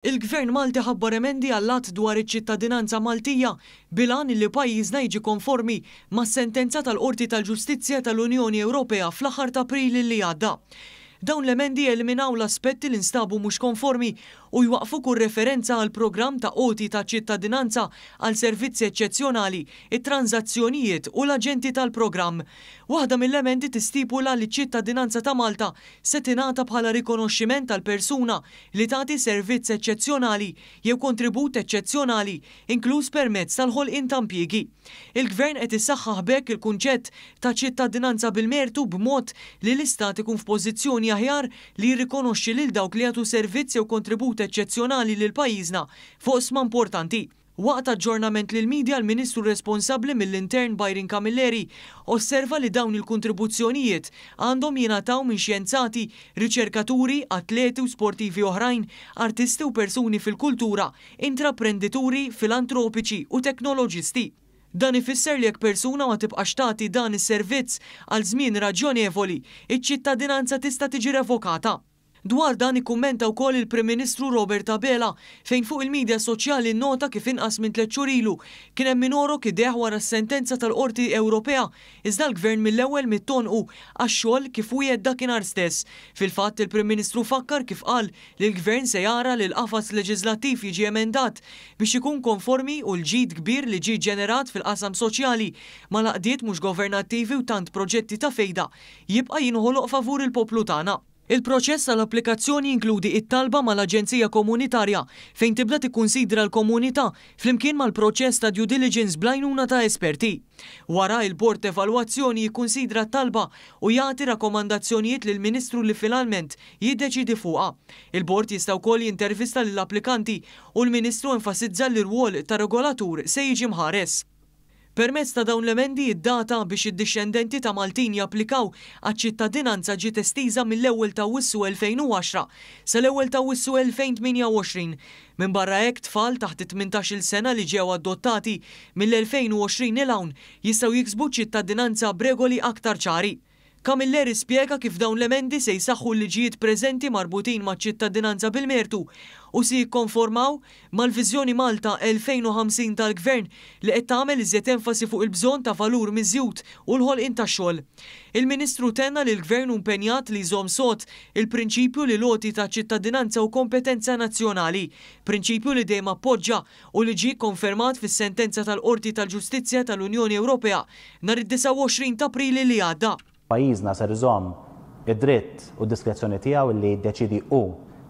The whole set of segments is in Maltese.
Il-Gvern Malti ħabbar emendi għall-Att dwar iċ-Ċittadinanza Maltija bil-għan li pajjiżna jiġi konformi mas-sentenza tal-Qorti tal-Ġustizzja tal-Unjoni Ewropea fl-aħħar t'April li għadda. Dawn l-emendi jeliminaw l-aspetti li nstabu mhux konformi u jwaqqfu kull referenza għal programm ta' għoti ta' ċittadinanza għal servizzi eċċezzjonali, it-tranżazzjonijiet u l-aġenti tal-programm. Waħda mill-emendi tistipula li ċ-ċittadinanza ta' Malta se tingħata bħala rikonoxximent għal persuna li tagħti servizz eċċezzjonali jew kontribut eċċezzjonali, inkluż permezz tal-ħolqien ta' impjiegi. Il-Gvern qed isaħħaħ b'hekk il-kunċett ta' ċittadinanza bil-mertu b'mod li l-Istat ikun f'pożizzjoni aħjar li jirrikonoxxi lil dawk li jagħtu servizz jew kontribut eċċezzjonali lil pajjiżna f'oqsma importanti. Waqt aġġornament lill-media l-Ministru responsabbli mill-Intern Byron Camilleri osserva li dawn il-kontribuzzjonijiet għandhom jingħataw minn xjenzati, riċerkaturi, atleti u sportivi oħrajn, artisti u persuni fil-kultura, intraprendituri, filantropiċi u teknoloġisti. Dan ifisser li jekk persuna ma tibqax tagħti dan is-servizz għal żmien raġjonevoli, iċ-ċittadinanza tista' tiġi revokata. Dwar dan ikkummenta wkoll il-Prim Ministru Robert Abela fejn fuq il-midja soċjali nnota kif inqas minn tliet xhur ilu kien hemm min għorok idejh wara s-sentenza tal-Qorti Ewropea iżda l-Gvern mill-ewwel midd għonqu għax-xogħol kif wiegħed dakinhar stess. Fil-fatt il-Prim Ministru fakkar kif qal li l-Gvern se jara li l-qafas leġiżlattiv jiġi emendat biex ikun konformi u l-ġid kbir li ġie ġenerat fil-qasam soċjali mal-għaqdiet mhux governattivi u tant proġetti ta' fejda jibqa' jinħoloq favur il-poplu tagħna. Il-proċess tal-applikazzjoni jinkludi it-talba mal-Aġenzija Komunitarja fejn tibda tikkunsidra l-komunità flimkien mal-proċess ta' due diligence bl-għajnuna ta' esperti. Wara, il-Bord ta' Evalwazzjoni jikkunsidra t-talba u jagħti rakkomandazzjonijiet lill-Ministru li finalment jiddeċiedi fuqha. Il-Bord jista' wkoll jintervista lill-applikanti u l-Ministru enfasizza li r-rwol ta' regolatur se jiġi mħares. Permezz ta' dawn l-emendi id-data biex id-dixxendenti ta' Maltin japplikaw għaċ-ċittadinanza ġiet estiża mill-ewwel ta' Awwissu 2010 sal-ewwel ta' Awwissu 2028. Minbarra hekk tfal taħt it-18-il sena li ġew adottati mill-2020 'il hawn jistgħu jiksbu ċittadinanza b'regoli aktar ċari. Camilleri spjega kif dawn l-emendi se jsaħħu l-liġijiet preżenti marbutin maċ-ċittadinanza bil-mertu u se jikkonformaw mal-Viżjoni Malta 2050 tal-Gvern li qed tagħmel iżjed enfasi fuq il-bżonn ta' valur miżjud u l-ħolqien tax-xogħol. Il-Ministru tenna li l-Gvern hu impenjat li jżomm sod il-prinċipju li l-għoti ta' ċittadinanza hu kompetenza nazzjonali, prinċipju li dejjem appoġġa u li ġie kkonfermat fis-sentenza tal-Qorti tal-Ġustizzja tal-Unjoni Ewropea nhar id-29 ta' April li għadda. Pajjiżna ser iżomm id-dritt u d-diskrezzjoni tiegħu li jiddeċiedi hu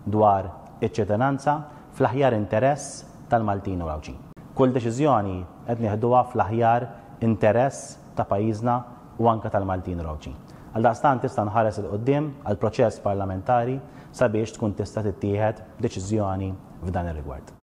dwar iċ-ċittadinanza fl-aħjar interess tal-Maltin u l-Għawdxin. Kull deċiżjoni qed nieħduha fl-aħjar interess ta' pajjiżna u anke tal-Maltin u l-Għawdxin. Għaldaqstant issa nħares 'il quddiem għall-proċess parlamentari sabiex tkun tista' tittieħed deċiżjoni f'dan ir-rigward.